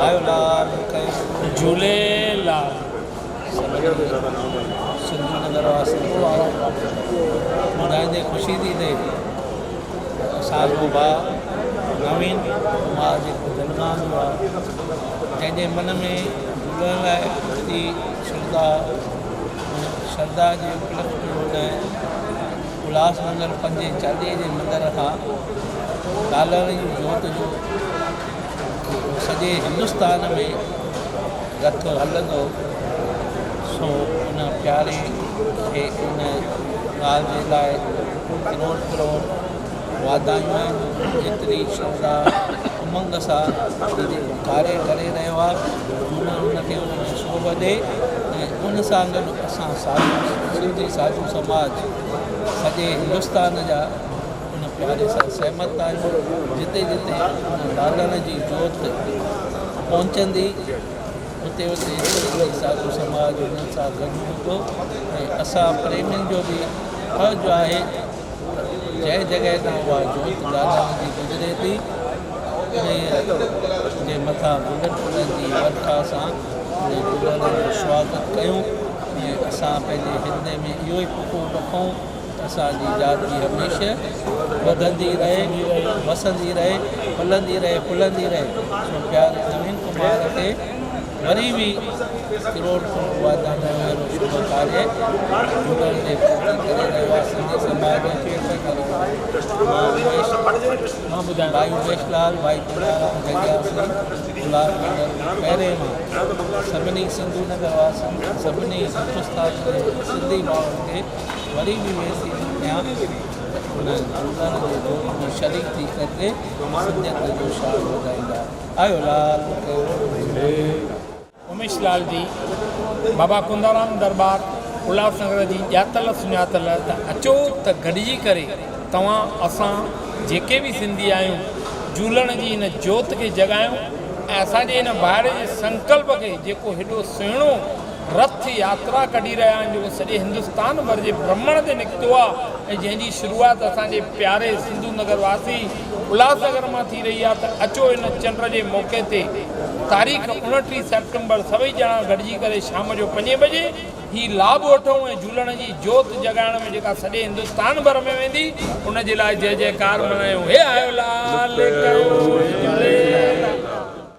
آيو لال ڪيو جهوليلال. سڀني سنڌو نگر واسين کي ٻڌائيندي خوشي ٿي ٿئي ته اسان جو ڀاء نوين ڪمار جيڪو جلگان جو آهي جنهن جي من ۾ جهولڻ لاء ايتري شرڌا ان شرڌا جي اپلڪش ۾ هن الهاس نگر پنجين چاليهي جي مندر کان لالڻ جي جوت جو جيڪو سڄي هندستان ۾ رٿ هلندو سو ان پياري کي ان ڳالهه جي لاء ڪروڙ ڪروڙ واڌايون آهن ايتري شرڌا امنگ سان هي جيڪو ڪاريه ڪري رهيو آهي ان ان کي ان ۾ سوڀ ڏي ۽ ان سان گڏ اسان ساڌو سنڌي ساڌو سماج سڄي هندستان جا ان پياري سان سهمت آهيون جتي جتي ان لالڻ جي جوت پهچندي اتي اتي سنڌي ساڌو سماج انهن سان گڏ هوندو ۽ اسان پريمين جو به فرض آهي ته جنهن جڳهه تان اها جوت لالڻ جي گذري ٿي انهيء جي مٿان گلن ڦلن جي ورکا سان انهي جهولڻ جو سواگت ڪيون ۽ اسان پنهنجي هردي ۾ اهو ئي پڪو رکون اسان جي جاتي هميشه وڌندي رهي، وسندي رهي، ڦلندي رهي، ڦلندي رهي. سو پياري نوين ڪمار کي وري به ڪروڙ ڪروڙ واڌايون اهڙو شڀ ڪاريه جهولڻ جي پرتي ڪري رهيو آهي سنڌي سماج جي مان ڀائي اميش لال ڀائي پورارام جڳياسي گلاب نگر پهرين مان سڀني سنڌو نگر واسين سڀني هندستان جي سنڌي ڀائرن کي وري به وينتي ٿو ڪيان ته ان جهولڻ جي جوت ۾ شريڪ ٿي ڪري سنڌيت جو شان وڌائيندا. آيو لال ڪيو جهولي. اميش لال جي بابا ڪندارام درٻار الهاس نگر جي ڄاتل سڃاتل ته اچو ته گڏجي ڪري توهان اسان جيڪي به سنڌي آهيون جهولڻ جي هن جوت کي جڳايون ۽ اسان جي هن ڀائر جي سنڪلپ کي جيڪو هيڏو سهڻو رٿ ياترا ڪڍي رهيا آهن جيڪو سڄي هندستان ڀر جي ڀرمڻ تي نڪتو آهي ۽ جنهن جي شروعات اسان جي پياري سنڌو نگر واسي الهاس نگر مان ٿي رهي آهي ته اچو ان چنڊ جي موقعي تي تاريخ 29 سيپٽمبر سڀئي ڄڻا گڏجي ڪري شام جو پنجين بجي هي لاڀ وٺون ۽ جهولڻ جي جوت جڳائڻ ۾ جيڪا سڄي هندستان ڀر ۾ ويندي ان جي لاء جئه جئه ڪار ملهايون هي آيو لال ڪيو جهولي.